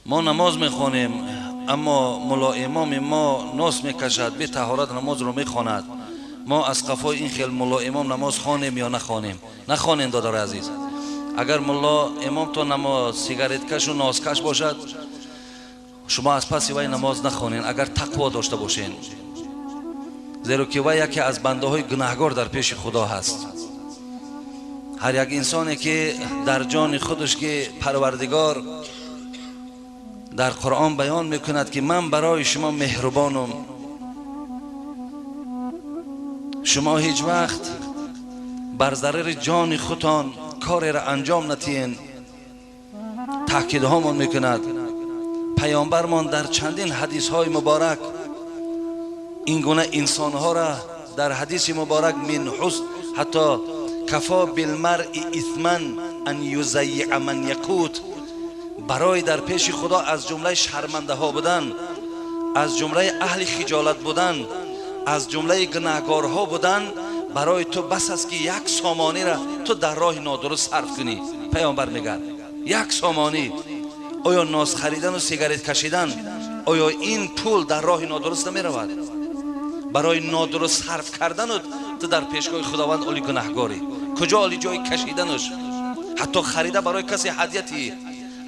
Мо намоз мехонем, аммо мулло имоми мо нос мекашад, бе таҳорат намозро мехонад. Мо аз қафои ин хел мулло имом намоз хонем ё нахонем? Нахонем, додари азиз. Агар мулло имом то намоз сигареткашу носкаш бошад, шумо аз паси вай намоз нахонед, агар тақво дошта бошед, зеро ки вай яке аз бандаҳои гунаҳгор дар пеши Худо ҳаст. Ҳар як инсоне ки дар ҷони худаш ки Парвардигор дар Қуръон баён мекунад ки ман барои шумо меҳрубонам, шумо ҳеҷ вақт бар зарари ҷони худтон кореро анҷом натиҳен. Таъкидҳомон мекунад паёмбармон дар чандин ҳадисҳои муборак ин гуна инсонҳоро дар ҳадиси муборак мин ҳусн ҳатто кафо билмаръи исман ан юзаййиа ман яқут, барои дар пеши Худо аз ҷумлаи шармандаҳо будан, аз ҷумлаи аҳли хиҷолат будан, аз ҷумлаи гунаҳгорҳо будан, барои ту бас аст ки як сомониро ту дар роҳи нодуруст сарф кунӣ. Паёмбар мегӯяд як сомонӣ. Оё ноз харидану сигарет кашидан, оё ин пул дар роҳи нодуруст намеравад? Барои нодуруст сарф кардану ту дар пешгоҳи Худованд оли гунаҳгорӣ. Куҷо оли ҷои кашиданаш? Ҳатто харида барои касе ҳадияти,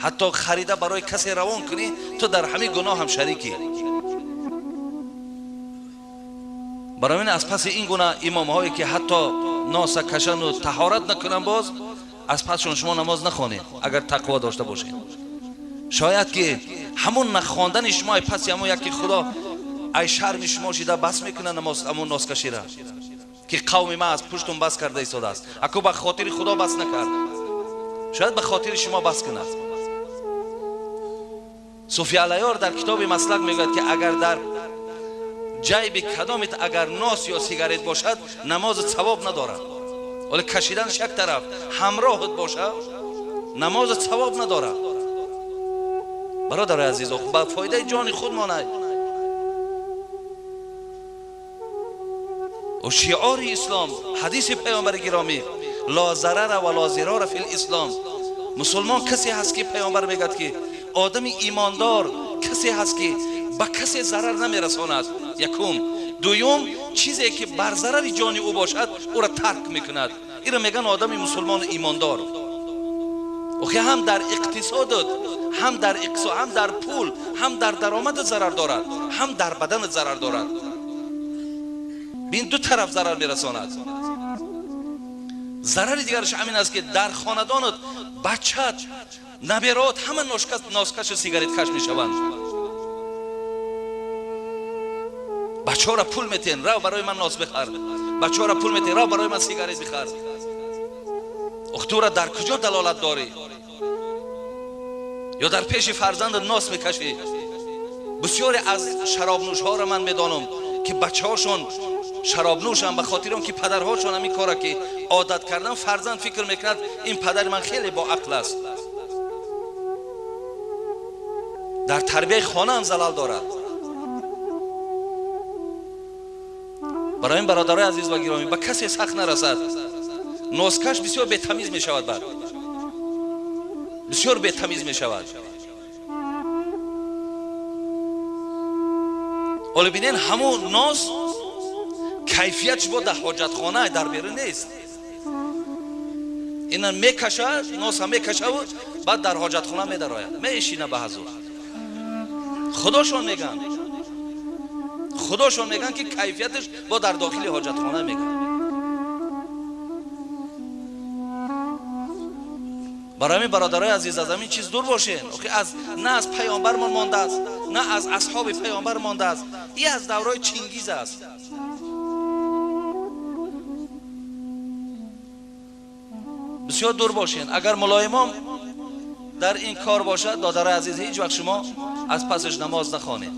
ҳатто харида барои касе равон кунӣ, ту дар ҳамин гуноҳ ҳам шарикӣ. Барои ин аз паси ин гуна имомҳое ки ҳатто носа кашану таҳорат накунанд, боз аз пасшон шумо намоз нахонед, агар тақво дошта бошед. Шояд ки ҳамун нахондани шумо ай паси ҳамун яке Худо ай шарми шумо шида бас мекунад намоз ҳамун носкашира, ки қавми ман аз пуштум бас карда истодааст. Аку ба хотири Худо бас накард, шояд ба хотири шумо бас кунад. Суфи Алайёр дар китоби Маслак мегӯяд ки агар дар ҷайби кадомит агар нос ё сигарет бошад, намози савоб надорад. Вале кашиданаш як тараф, ҳамроҳат бошад, намози савоб надорад. Бародари азиз, ба фоидаи ҷони худ монад. Шиори ислом, ҳадиси паёмбари гиромӣ, ла зарара ва ла зирора фил ислом. Мусулмон касе ҳаст ки паёмбар мегӯяд ки одами имондор касе ҳаст ки ба касе зарар намерасонад. Якум. Дуюм, чизе ки бар зарари ҷони ӯ бошад, ӯро тарк мекунад. Инро мегӯянд одами мусулмону имондор. Охи ҳам дар иқтисодот, ҳам дар иқтисод, ҳам дар пул, ҳам дар даромадат зарар дорад, ҳам дар баданат зарар дорад. Бин, ду тараф зарар мерасонад. Зарари дигараш ҳамин аст ки дар хонадонат бачат, наберот ҳама носкашу сигареткаш мешаванд. Бачаҳоро пул метиҳен, рав барои ман нос бихар. Бачаҳоро пул метиҳен, рав барои ман сигарет бихар. Ох, тура дар куҷо далолат дорӣ? Ё дар пеши фарзандат нос мекашӣ? Бисёре аз шаробнӯшҳоро ман медонам ки бачаҳошон шаробнӯшанд ба хотири он ки падарҳошон ҳамин кора ки одат кардан, фарзанд фикр мекунад ин падари ман хеле боақл аст. Дар тарбияи хона ҳам залал дорад. Барои ин бародарои азиз ва гиромӣ, ба касе сахт нарасад. Носкаш бисёр бетамиз мешавад, баъд бисёр бетамиз мешавад. Ҳоло бинен, ҳамун нос кайфиятш бо дар ҳоҷатхона, дар берун нест. Ина мекашад, носа мекашаву баъд дар ҳоҷатхона медарояд, мешина ба ҳазур. Худошон мегӯянд, худошон мегӯянд ки кайфияташ бо дар дохили ҳоҷатхона мегӯянд. Барои ҳамин бародарои азиз, аз ҳамин чиз дур бошен. Охи аз на аз паёмбармон мондааст, на аз асҳоби паёмбар мондааст, и аз давраи Чингиз аст. Бисёр дур бошен. Агар мулоимом дар ин кор бошад, додарои азиз, ҳеҷ вақт шумо аз пасаш намоз нахонед.